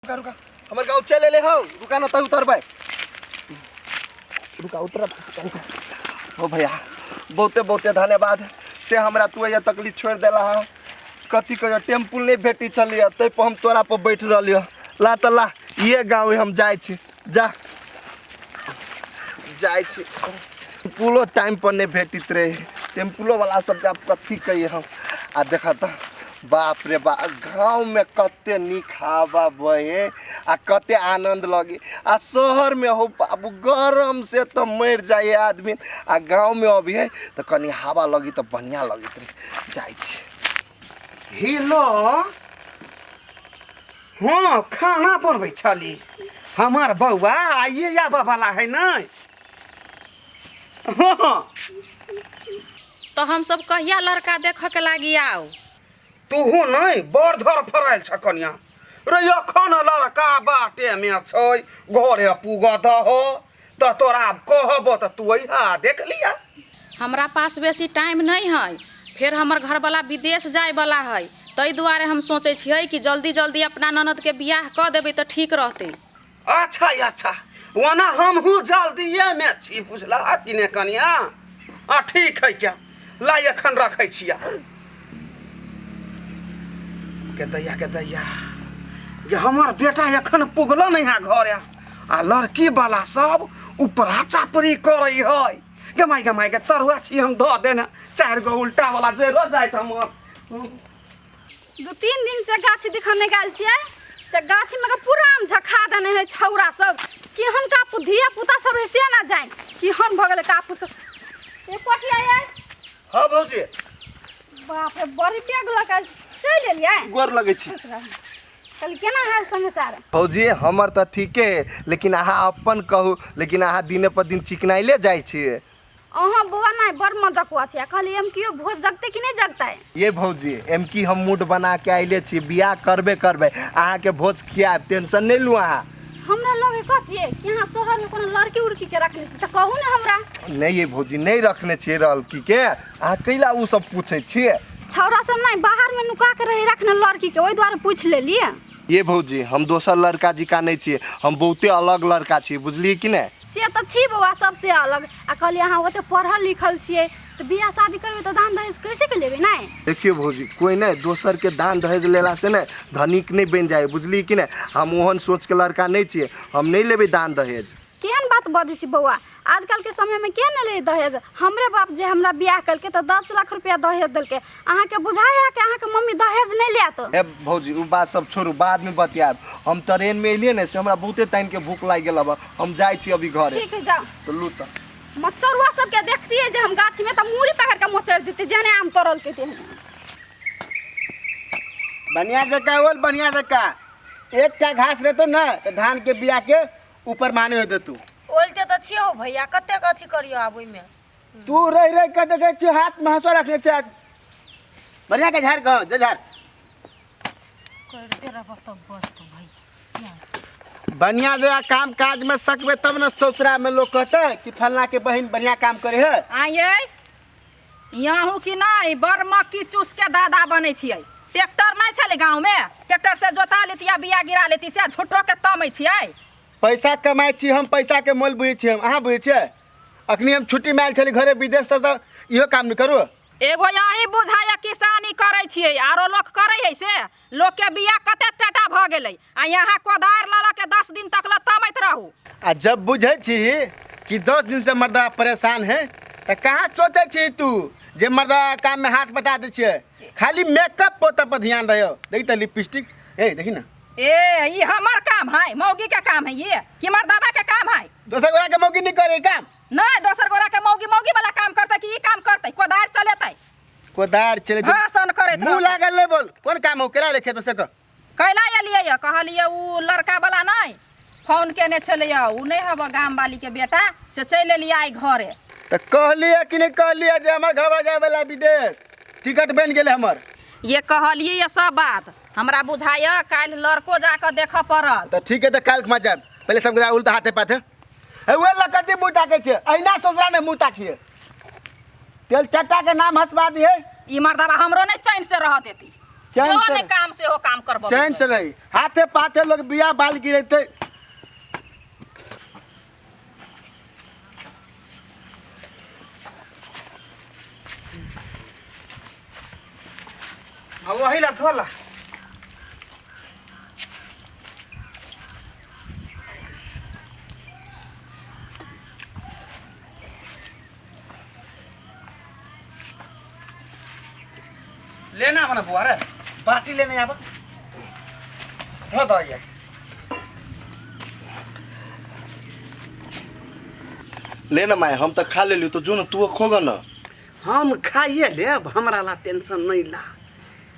रुका रुका, हमर गाँव चलि एलै हौ। रुका न तऽ उतरबै। रुका, उतर। हो भैया, बहुते बहुते धन्यवाद से हमरा तू एहिया तकलीफ छोड़ि देला हँ। कथी कहियो टेम्पुल नहि भेटी छलियै, ताहिपर हम तोरा पर बैठ रहलियै। ला तऽ ला, इहे गाँव हम जाइ छी। जा, जाइ छी। टेम्पुलो टाइमपर नहि भेटैत रहै टेम्पुलोवला सबके। आब कथी कहियै हम? आ देखऽ तऽ, बाप रे बा, गाँवमे कते नीक हवा बहे आ कते आनन्द लगे। आ शहरमे हो बाबू, गरम से तऽ मरि जाइए आदमी। आ गाँवमे अबियै तऽ कनि हवा लगी तऽ बढ़िआँ लगैत रहै। जाइ छी। हेलो, हँ, खाना बनबै छली। हमर बौआ आइए आबऽ वाला है। नहि, हँ। तऽ हमसब कहिया लड़का देखऽ के लागी आउ? तूहू नहि बड़ धर फरायल छ कनिया रे। एखन लड़का बाटे मे छै, घरे पुग दहो तऽ तोरा कहबो तऽ तू अइहा, देख लिया। हमरा पास बेसी टाइम नहि है। फेर हमर घरवाला विदेश जायवला है, ताहि दुआरे हम सोचै छियै कि जल्दी जल्दी अपना ननदके बियाह कऽ देबै तऽ ठीक रहतै। अच्छा अच्छा, ओना हमहूँ जल्दिएमे छी, बुझला कि ने कनिया? आ ठीक है, क्या ला, एखन रखै छिया। के दैया, के दैया जे हमर बेटा एखन पुगल नहीं है घर, आ लड़की वाला सब ऊपरा चापड़ी करै है। गमाई गमाई के तरुआ छी हम धऽ देने चारि गो उल्टा वाला जे रह जाइत हमर। 2-3 दिन से गाछी दिखा नहि गेल छियै, से गाछी में के पूरा आम झखा देने है छौड़ा सब। केहन कापू धिया पुता सब है से ना जाए केहन भऽ गेलै कापू सब। ए पटिया ये। हाँ भौजी। बाप रे, बड़ी बैग लऽ के चलि एलियै। गोर लगै छी। खुश रह। कहली, केना हाल समाचार? भौजी, हमर तऽ ठीके है, लेकिन अहाँ अपन कहू। लेकिन अहाँ दिने पर दिन चिकनाइले जाइ छियै। अहाँ बौआ नहि बड़ मजकुआ छै। कहली, एम कियो भोज जगतै कि नहि जगतै? ये भौजी, एम की हम मूड बना के आइले छी, बियाह करबे करबै, अहाँके भोज खियाएब, टेंशन नहि लू अहाँ। हमरा लगे कथी कि अहाँ शहरमे कोनो लड़की उड़की के रखने छी, तऽ कहू ने हमरा। नहि ये भौजी, नहि रखने छियै लड़की के। अहाँ कैला ओ सब पूछै छियै? छौड़ा सब नहि बाहरमे नुका के रहे रखने लड़की के, ओहि दुआरे पूछि लेलियै। ये भौजी, हम दोसर लड़का जिका नहि छियै, हम बहुते अलग लड़का छियै, बुझलियै कि नहि? से तऽ छी बौआ सबसे अलग। आ कहलियै, अहाँ ओते पढ़ल लिखल छियै तऽ बियाह शादी करबै तऽ दान दहेज कैसे के लेबै नहि? देखियौ भौजी, कोइ नहि दोसरके दान दहेज लेलासँ ने धनिक नहि बनि जाइ, बुझलियै कि नहि? हम ओहन सोचके लड़का नहि छियै, हम नहि लेबै दान दहेज। केहन बात बजै छी बौआ? आजकलके समयमे के नहि लै दहेज? हमरे बाप जे हमरा बियाह केलकै तऽ 10 लाख रुपया दहेज देलकै। अहाँके बुझाइ है कि अहाँके मम्मी दहेज नहि लेत? ए भौजी, ओ बात सब छोड़ू, बादमे बतियाब। हम ट्रेनमे एलियै ने, से हमरा बहुते टाइमके भूख लागि गेल। अब हम जाइ छी अभी घरे। ठीक है, जाउ। तऽ लू तऽ। मचरुआ सबके देखतियै जे हम गाछीमे तऽ मूड़ी पकड़ के मोचड़ि देतै, जेहने आम तोड़लकै तेहने। बढ़िया जकाँ ओल, बढ़िया जकाँ। एकटा घास रहतो ने तऽ धान के बिया के ऊपर माने होते तू। ओलते तऽ छियै हौ भैया, कतेक अथी करियौ आब ओहिमे। तू रहि रहि के देखै छियौ, हाथ में हँसुआ रखने छै। बढ़िया के झाड़ कह जे झाड़। करिते रहबह तब बचतौ भैया। बढ़िया जगह काम काज में सकबे तब ने ससुरा में लोग कहते कि फलना के बहन बढ़िया काम करे है। आइए यहाँ कि नहि? बड़ मक्की चूस के दादा बनै छियै। ट्रैक्टर नहि छलै गाँवमे? ट्रैक्टर से जोता लेती आ बिया गिरा लेती, से झूठो के तमै छियै। पैसा कमाइ छी हम, पैसा के मोल बुझै छी हम, अहाँ बुझै छियै? अखनी हम छुट्टी में आयल छली घरे विदेश से तऽ इहो काम नहि करू? एगो यही बुझाइए किसानी करै छियै, आरो लोक करै है से? लोकके बिया कते टाटा भऽ गेलै आ यहाँ कोदारि लऽ लऽ के 10 दिन तक लऽ तमैत रहू। आ जब बुझै छी कि 10 दिन से मर्दा परेशान है तऽ कहाँ सोचै छी तू जे मर्दा काम में हाथ बटा दै छियै? खाली मेकअप पोता पर ध्यान रहो। देखी तऽ लिपस्टिक, ए देखी ना। ए, ई हमर काम है, मौगी के काम है ये कि मर्दाबा के काम है? दोसर गोरा के मौगी नहीं करे काम? नहीं, दोसर गोरा के मौगी मौगी वाला काम करतै कि ई काम करतै, कोदारि चलेतै? कोदार चले। भाषण करैत मुँह रहतै। लागल नहीं बोल। कोन काम हो केरा ले खेत में से कह। कैला एलियै यऽ? कहलियै, उ लड़का वाला नहि फोन केने छलैया, उ नहि हब गाम वाली के बेटा, से चलि एलियै आइ घरे। तऽ कहलियै कि नहि कहलियै जे हमर घर जाय वाला विदेश टिकट बनि गेलै हमर? ये कहलियै ये सब बात हमरा बुझाइए काल्हि लड़को जाकऽ देखऽ पड़ल। तऽ ठीक है, तऽ काल्हि खुमा जायब। पहिले सब गोरा उल्टा हाथे पाथे ए उहे लकड़ी मुँह ताकै छै, अहिना ससुरा ने मुँह ताकिए, तेल चट्टा के नाम हंसबा दिहे। ई मर्दबा हमरो नहि चैन से रह देती। चैन जो से नहि काम सेहो काम करबऽ चैन से रही। हाथे पाथे लोग बिया बाल गिरेते। आ वही ला धोला। लेना आब ना बुआ रे, बाटी लेने आब। धो दो ये। ले ना माय, हम तो खा लेली, तो जो ना तू खोगा ना। हम खाइए लेब, हमरा ला टेंशन नहीं ला।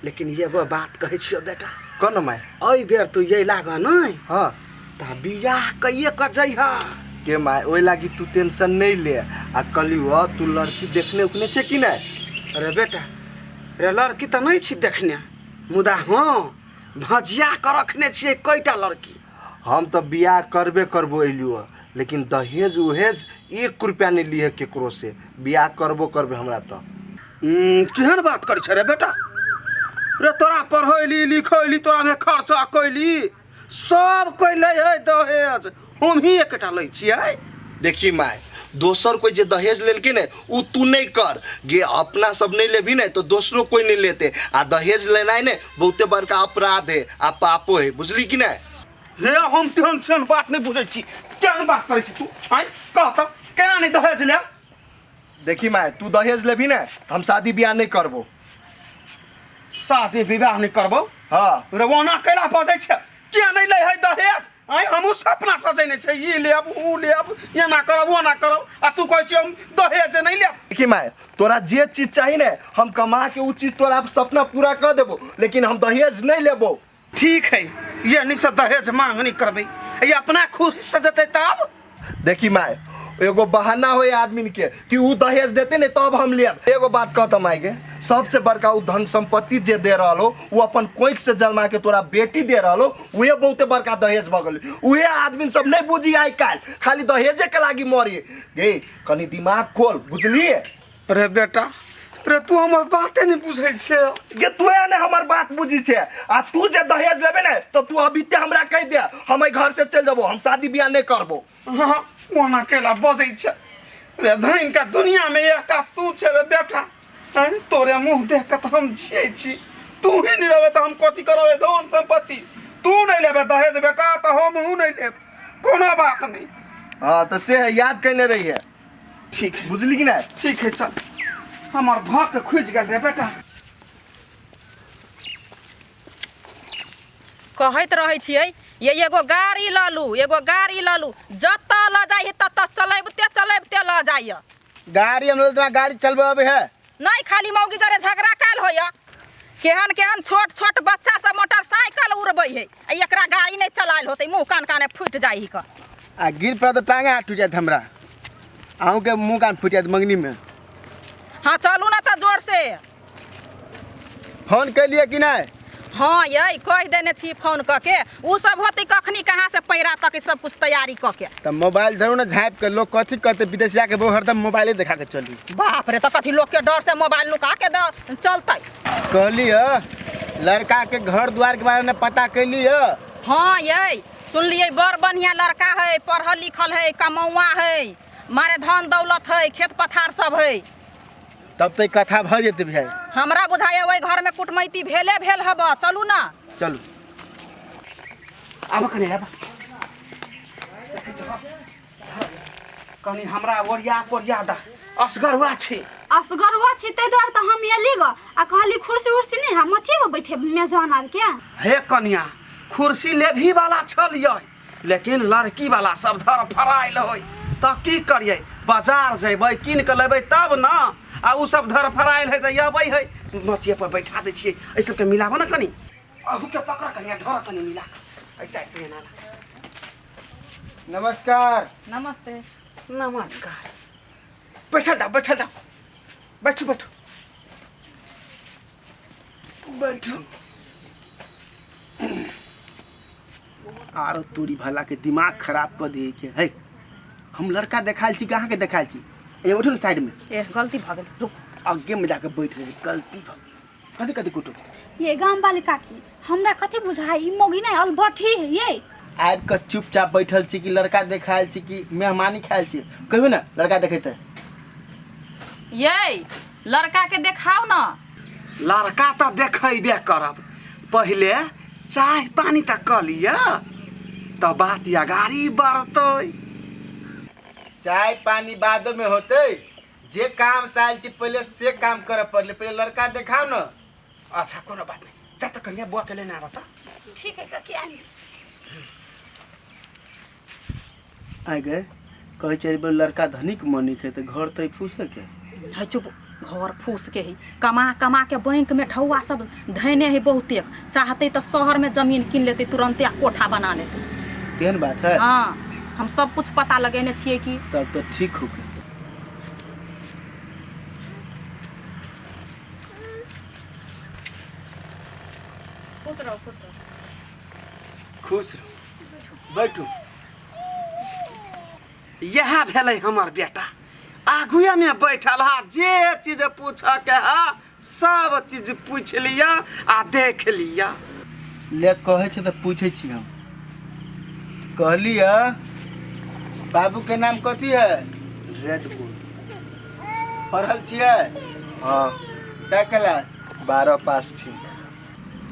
लेकिन एगो बात कहै छियो बेटा। कह ना माय। एहि बेर तू ये लाग नहीं। हाँ। त बियाह कइए क जइह। के my, ओहि लागी तू टेंशन नहीं ले। आ कहली हो तू लड़की देखने उखने छे कि नहीं? अरे बेटा रे, लड़की तऽ नहीं छी देखने, मुदा हाँ भजिया के रखने छियै कईटा लड़की। हम तो बियाह करबे करबो अलियो, लेकिन दहेज उहेज 1 रुपया नहीं लिए केकरो से। बियाह करबो करबे हमरा तो। केहन बात करै छै रे बेटा? रे तोरा पढ़ैली लिखैली, तोरा में खर्चा कैली, सब कैले है दहेज, हम ही एकटा लै छियै। देखी my, दोसर कोई जे दहेज लेलके ने उ तू नहीं कर गे, अपना सब नहीं लेबी ने तो दोसरो कोई नहीं लेते। आ दहेज लेनाइ ने बहुते बड़का अपराध है आ पापो है, बुझली कि नहीं? हे हम तेहन तेहन बात नहीं बुझै छी, केहन बात करै छी तू? आँय कह तऽ केना नहीं दहेज लेब? देखी my, तू दहेज लेबी ने हम शादी बियाह नहीं करबो। शादी विवाह नहीं करबो? हाँ। रे ओना कैला बजै छै, किया नहीं लै है दहेज? आँय हमहूँ सपना सजेने छै, ई लेब ऊ लेब, एना करब ओना करब, आ तू कहै छी हम दहेज नहीं लेब। देखी my, तोरा जे चीज चाही ने हम कमा के ऊ चीज तोरा सपना पूरा कर देबो, लेकिन हम दहेज नहीं लेबो। ठीक है, ये नहीं से दहेज मांग नहीं करबे, ये अपना खुशी से देते तब। देखी my, एगो बहाना होए आदमी के कि ऊ दहेज देते ने तब हम लेब। एगो बात कहता माय के, सबसे बड़का ऊ धन संपत्ति जे दे रहल हो, ऊ अपन कोख से जन्मा के तोरा बेटी दे रहल हो, उहे बहुते बड़का दहेज भऽ गेलै। उहे आदमी सब नहीं बुझी आइ काल्हि, खाली दहेजे के लागी मरी गे। कनी दिमाग खोल, बुझलिए? अरे बेटा रे, तू हमर बाते नहीं बुझै छे। गे तू ने हमर बात बुझी छे, आ तू जे दहेज लेबे ने तो तू अभी ते हमरा कहि दे, हम एहि घर से चलि जेबो, हम शादी बियाह नहीं करबो। हाँ ओना केला बजै छे रे, धन का दुनिया में एकटा तू छे रे बेटा। तोरे मुँह देख के तऽ हम जियै छी, तू ही नहीं लेबे तऽ हम कथी करबै धन संपत्ति? तू नहीं लेबे दहेज बेटा तऽ हमहूँ नहीं लेब, कोनो बात नहीं। हाँ तो से है, याद कने रही है। ठीक है, बुझली कि नहीं? ठीक है चल, हमर भक खुजि गेल रे बेटा। कहैत रहै छियै ये एगो गाड़ी लऽ लू, एगो गाड़ी लऽ लू, जतऽ लऽ जाइ ततऽ चलैबते चलैबते लऽ जाइए। गाड़ी हम लोग गाड़ी चलबे अबै है नहीं, खाली मौगी जरे झगड़ा काल होइए। केहन केहन छोट छोट बच्चा सब मोटरसाइकिल उड़बै है, आ एकरा गाड़ी नहीं चलायल होतै, मुँह कान काने फूटि जाइ है। आ गिर पड़त तऽ टाँगे हाथ टूटि जायत हमरा, अहूँके मुँह कान फूटि जायत मंगनी में। हाँ चलू ना तऽ जोर से। फोन कैलियै कि नहीं? हाँ यै कहि देने छी फोन कऽ के, उ सब होतै कखनी कहाँ से पैरा तक सब कुछ तैयारी कऽ के। तऽ मोबाइल धरू ने झाँपि के, लोग कथी कहतै विदेशिया के बहु हरदम मोबाइले देखा के चली। बाप रे, तऽ कथी लोग के डर से मोबाइल नुका के दऽ चलतै? कहली ह लड़का के घर द्वार के बारे में पता कैली ह? हाँ यै सुनलियै बड़ बढ़िया लड़का है, पढ़ल लिखल है, कमौआ है, मारे धन दौलत है, खेत पथार सब है। तब तो कथा भऽ जेतै भाई। हमरा बुझाइए ओहि घर में कुटमैती भेले भेल हब, चलू ना। चलू। आब कनी आब, कनी हमरा ओरिया पोरिया दा, असगरुआ छी। असगरुआ छी ताहि दुआरे तऽ हम एली ग, आ कहली कुर्सी उर्सी नहीं है, मची पर बैठे मेजबान आर के। हे कनिया, कुर्सी लेभी वाला छल यै, लेकिन लड़की वाला सब धर फराइल होय, तऽ की करियै? बाजार जेबै कीन के लेबै तब ना, आ उ सब धर फराइल है तऽ अबै है, मचिए पर बैठा दै छियै। एहि सबके मिलाबऽ ना कनी, अहू के पकड़ कनिया, धर कनी मिला कऽ, ऐसे ऐसे एना। नमस्कार। नमस्ते। नमस्कार। बैठल जाओ, बैठल जाओ, बैठू बैठू बैठू। आरो तोरी भला के दिमाग खराब कऽ दै के है। हम लड़का देखायल छी, कहाँ के देखायल छी? ए उठू ने साइड में। ए गलती भऽ गेल, रुक। आगे में जाके बैठ रहे, गलती भऽ गेल। कथी कथी कुटो? ये गाम वाली काकी हमरा कथी बुझाइ ई मौगी नहि अलबठी है ये। आबि कऽ चुपचाप बैठल छी कि लड़का देखायल छी कि मेहमानी खायल छी? कहियौ ने लड़का देखेतै। ये लड़का के देखाउ न। लड़का तऽ देखेबे करब, पहिले चाय पानी तऽ कऽ लिअ तऽ बात अगाड़ी बढ़तै। चाय पानी बादो में होतै, जे काम से आयल छी पहिले से काम करऽ पड़लै। पहिले लड़का देखाउ ने। अच्छा कोनो बात नहीं, जा तऽ कनिया बुआ के लेने आबऽ तऽ। ठीक है काकी आनि। आइ गए कहै छै बोल लड़का धनिक मनिक है तऽ घर तऽ फूसे के है। चुप, घर फूस के है, कमा कमा के बैंक में ढौआ सब धैने है बहुतेक। चाहते तऽ शहर में जमीन कीन लेते तुरंते आ कोठा बना लेते। तेहन बात है? हाँ, हम सब कुछ पता लगेने छियै कि। तब तऽ ठीक हो गेल। खुश रहो, खुश रहो। खुश रहो, बैठू। इएह भेलै हमर बेटा, आगुए में बैठल हा, जे चीज पूछऽ के हा सब चीज पूछि लिअ आ देख लिअ। ले कहै छै तऽ पूछै छी हम। कहली है बाबू के नाम कथी है? रेड बुल। पढ़ल छियै? हाँ। कै क्लास? 12 पास छी।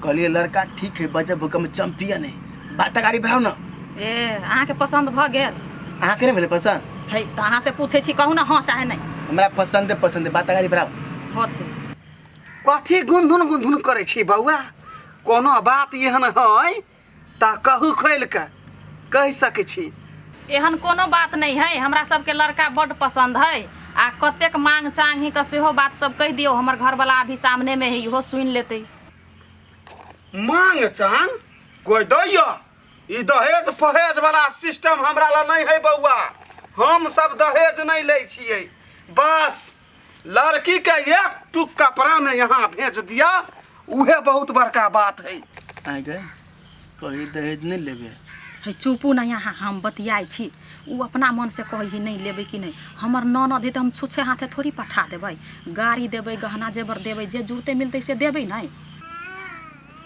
कहलिए लड़का ठीक है, बजट भूकंप में चैंपियन है। बात गाड़ी बढ़ाओ ना। ए अहाँके पसंद भऽ गेल? अहाँके नहि भेलै पसंद? है तऽ अहाँ से पूछै छी, कहू ने हाँ चाहे नहि। हमरा पसंदे पसंद है, बात गाड़ी बढ़ाओ। होतै। कथी गुनधुन गुनधुन करै छी बौआ? कोनो बात एहन है तऽ कहू, खोलि कऽ कहि सकै छी। एहन कोनो बात नहि है, हमरा सबके लड़का बड्ड पसंद है। आ कतेक मांग चांग ही के सेहो बात सब कहि दियौ, हमर घरवाला अभी सामने में है, इहो सुनि लेतै। मांग चांग कोइ दैया? ई दहेज पहेज वाला सिस्टम हमरा लग नहीं है बौआ, हम सब दहेज नहीं लै छियै। बस लड़की के एक टुक कपड़ा में यहाँ भेज दिया, उहे बहुत बड़का बात है। आइ गए कही दहेज नहीं लेबे? है चुपू ना, यहाँ हम बतियाइ छी। उ अपना मन से कहै है नहीं लेबै कि नहीं। हमर ननद है तऽ हम छुच्छे हाथे थोड़ी पठा देबै। गाड़ी देबै, गहना जेवर देबै, जे जुड़तै मिलतै से देबै। नहि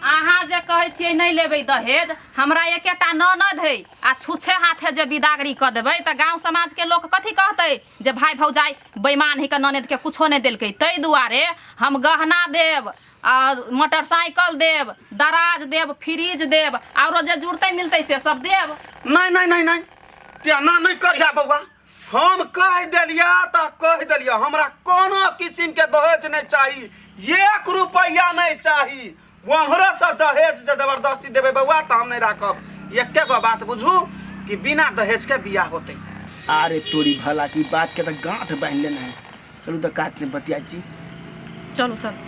अहाँ जे कहै छियै नहि लेबै दहेज, हमरा एकेटा ननद है आ छुच्छे हाथे जे बिदागरी कऽ देबै तऽ गाँव समाजके लोक कथी कहतै जे भाय भौजाइ बेईमान है के ननद के कुछो नहि देलकै। ताहि दुआरे हम गहना देब आ मोटरसाइकिल देब, दराज देब, फ्रिज देब, आरो जे जुड़तै मिलतै से सब देब। नहीं नहीं नहीं नहीं, तेना नहीं करिया बौआ, हम कहि देलिया तऽ कहि देलिया, हमरा कोनो किसिम के दहेज नहीं चाही, एक रुपैया नहीं चाही। वहरो से दहेज जे जबरदस्ती देबै बौआ तऽ हम नहीं राखब। एके गो बात बुझू कि बिना दहेज के बियाह होतै। अरे तोरी भला की बात के तऽ गांठ बांधि लेना है। चलू तऽ कात में बतिया छी। चलू चलू।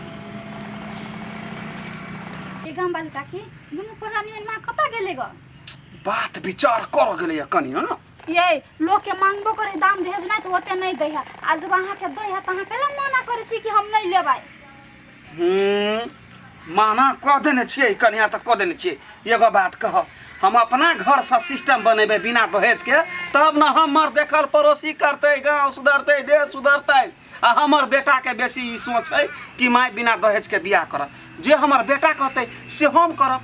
ये गाम वाली काकी दुनू प्राणी माँ कतऽ गेलै ग? बात विचार कर गेलैया कनि न। ये लोग के मांगबो करे दाम दहेज नहीं तो ओते नहीं दै है, आ जब अहाँ के दै है तऽ अहाँ कैला मना करै छी कि हम नहीं लेबै? माना कऽ देने छियै कनिया तऽ कऽ देने छियै। एगो बात कह, हम अपना घरसँ सिस्टम बनेबै बिना दहेज के तब न हमर देखल पड़ोसी करतै, गाँव सुधरतै, देश सुधरतै। आ हमर बेटाके बेसी ई सोच है कि माय बिना दहेज के बियाह करब, जे हमर बेटा कहतै से हम करब।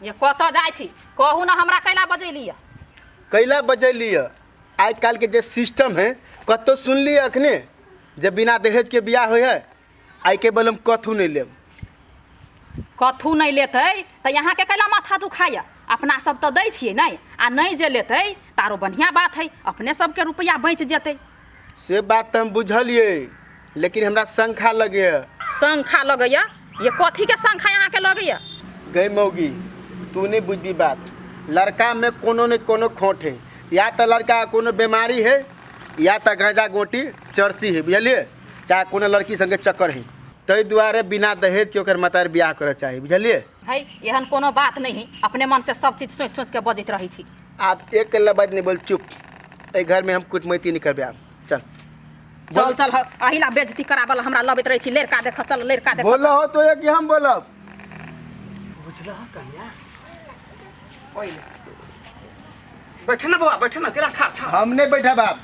ये कतऽ जाइ छी कहू ने, हमरा कैला बजैली? कैला बजैली? आइ काल्हि के जे सिस्टम है, कतौ सुनली अखने जे बिना दहेज के बियाह होइ है? आइ के बल हम कथू नहीं लेब। कथू नहीं लेतै तऽ यहाँके कैला माथा दुखाइया? अपना सब तऽ दै छियै नहि, आ नहि जे लेतै तऽ आरो बढ़िआँ बात है, अपने सबके रुपैआ बचि जेतै। से बात तऽ हम बुझलियै, लेकिन हमरा शंखा लगैया। शंखा लगैया? ये कथी के शंखा अहाँके लगैया? गई मौगी, तू नहीं बुझबी बात। लड़का में कोनो ने कोनो खोट है, या तो लड़का कोनो बीमारी है, या तो गांजा गोटी चरसी है, बुझलिए, चाहे कोनो लड़की संगे चक्कर है। ताहि दुआरे बिना दहेज के ओकर मतार बियाह करऽ चाही, बुझलिए। है एहन कोनो बात नहीं है, अपने मन से सब चीज सोच सोच के बजैत रहै छी। आप एक लबज नहीं बोल, चुप। एहि घर में हम कुटमैती नहीं करबे आब। चल चल चल, अहिला बेइज्जती कराबल हमरा लबैत रहै छी। लड़का देख चल, लड़का देख। बोलो हो तो कि हम बोलब? बुझलह कनिया? ओइ बैठे ना बौआ, बैठे ना, केला ठाढ़ छ? हम नहीं बैठा बाप।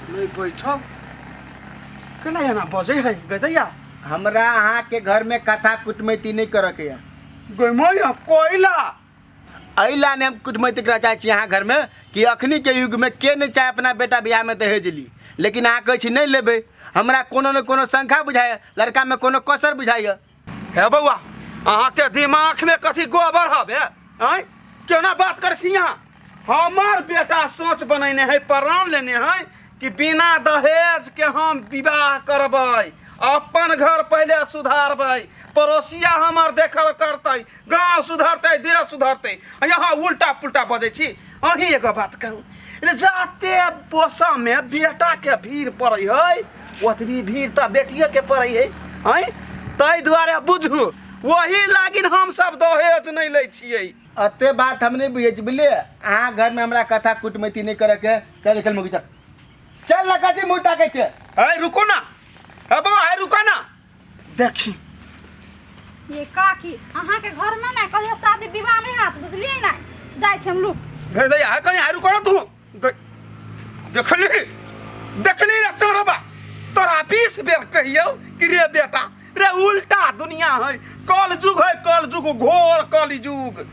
नहीं बैठब? केना एना बजै है गदैया? हमरा अहाँके घरमे कथा कुटमैती नहि करऽके यऽ। गै मैया, कोयला। एहि ला नहि हम कुटमैती करऽ चाहै छी अहाँ घरमे कि अखनीके युगमे के नहि चाहे अपना बेटा बियाहमे दहेज ली, लेकिन अहाँ कहै छी नहि लेबै। हमरा कोनो ने कोनो शंका बुझाइए, लड़कामे कोनो कसर बुझाइए। हे बौआ, अहाँके दिमागमे कथी गोबर हबे? आँय, केना बात करै छी अहाँ? हमर बेटा सोच बनेने है, प्रण लेने है कि बिना दहेज के हम विवाह करबै, अपन घर पहिले सुधारबै, पड़ोसिया हमर देखल करतै, गाँव सुधरतै, देश सुधरतै। आ यहाँ उल्टा पुल्टा बजै छी। अहीं एगो बात कहू रे, जाते बोसामे बेटाके भीड़ पड़ै है ओतबी भीड़ तऽ बेटिएके पड़ै है। आँय, ताहि दुआरे बुझू वही लागिन हमसब दहेज नहि लै छियै। एते बात हम नहि बुझै छी, बुझलियै? अहाँ घरमे हमरा कथा कुटमैती नहि करऽके। चल चल मुगी, चल चल ना, कथी मुँह ताकै छै? अरे रुको ना, ए बाबा, अरे रुको ना, देखी। ये काकी, अहाँके घरमे ने कहियो शादी विवाह नहि हैत, बुझलियै ने? जाइ छी हम, लू। भेज दैया है कनी, आरू करो तू। देखली देखली रे चोरबा, तोरा 20 बेर कहियौ कि रे बेटा रे, उल्टा दुनिया है, कल युग है, कल युग, घोर कल युग।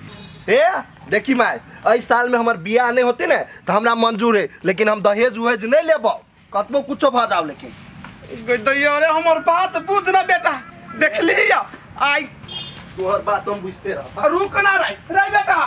ए देखी माय, एहि सालमे हमर बियाह नहि होते ने तऽ हमरा मंजूर है, लेकिन हम दहेज उहेज नहि लेबौ, कतबो कुछो भऽ जाओ। लेकिन दैया रे, हमर बात बुझ ना बेटा। देखली या आई तोहर बात हम बुझते रह। रुक ना रे रे बेटा।